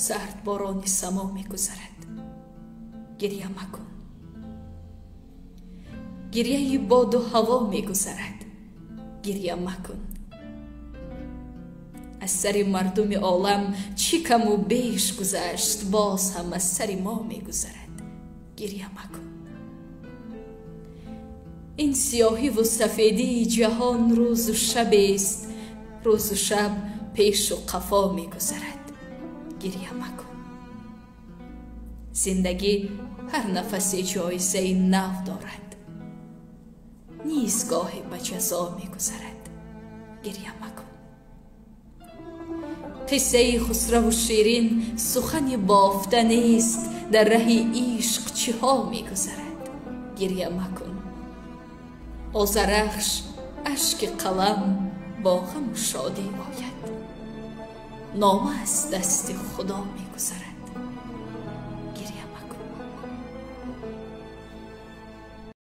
Сард борони само мегузарад, гирья макун. Гирьяи боду ҳаво мегузарад, гирья макун. Аз сари мардуми олам чӣ каму беш гузашт, боз ҳам аз сари мо мегузарад, гирья макун. Ин сиёҳиву сафедии ҷаҳон рӯзу шабест, рӯзу шаб пешу қафо мегузарад, гирья макун. Зиндагӣ ҳар нафасе ҷоизаи нав дорад, низ гоҳе ба ҷазо мегузарад, гирья макун. Қиссаи Хусраву Ширин сухани бофта нест, дар раҳи ишқ чиҳо мегузарад, гирья макун. Озарахш ашки қалам бо ғаму шодӣ ояд, нома аз дасти Худо мегузарад.